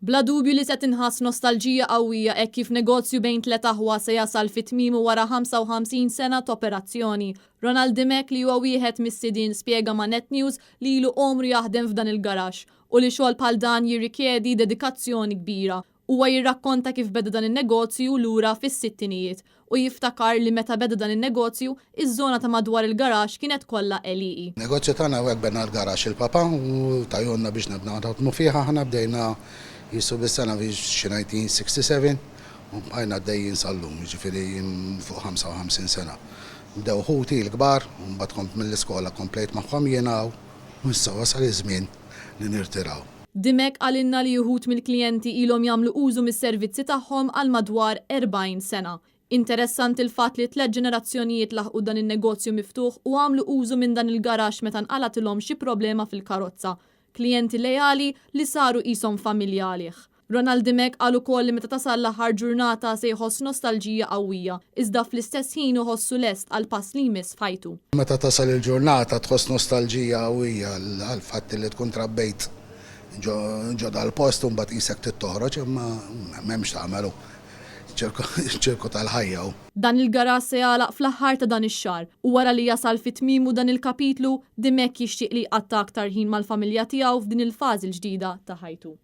Bla dubju li se tinħass nostalġija qawwija hekk kif negozju bejn tliet aħwa se jasal fi tmiemu wara 55 sena t'operazzjoni. Ronald Dimech li huwa wieħed mis-sidien spjega ma' Net News li ilu għomru jaħdem f'dan il-garaxx u li xogħol bħal dan jirrikjedi dedikazzjoni kbira. Huwa jirrakkonta kif beda dan in-negozju lura fis-sittinijiet u jiftakar li meta beda dan in-negozju, iż-żona ta' madwar il-garaxx kienet kollha għelieqi. Negozju tagħna hawnhekk bena l-garaxx il-papa u tajulna biex nibdew naħdmu fih. Aħna bdejna qisu bis-sena fi xi 1967 u bqajna għaddejjin sal-lum, jiġifieri fuq 55 sena. Bdew ħuti l-kbar u mbagħad kont mill-iskola komplejt magħhom jiena u issa wasal iż-żmien li nirtiraw. Dimech qalilna li uħud mill-klijenti ilhom jagħmlu użu mis-servizzi tagħhom għal madwar 40 sena. Interessanti l-fatt li tlett ġenerazzjonijiet laħqu dan in-negozju miftuħ u għamlu użu minn dan il-garaxx meta nqalgħatilhom xi problema fil-karozza. Klijenti leali li saru qishom familja għalih. Ronald Dimech qal ukoll li meta tasal l-aħħar ġurnata se jħoss nostalġija qawwija, iżda fl-istess ħin iħossu lest għall-pass li jmiss f'ħajtu. Meta tasal il-ġurnata tħoss nostalġija qawwija għall-fatt li tkun trabbejt ġo dal-post u mbagħad qisek trid toħroġ imma m'hemm x'tagħmel hu. Ċirku tal-ħajja hu. Dan il-garaxx se jagħlaq fl-aħħar ta' dan ix-xahar u wara li jasal fi tmiemu dan il-kapitlu, Dimech jixtieq li jqatta' aktar ħin mal-familja tiegħu f'din il-fażi l-ġdida ta' ħajtu.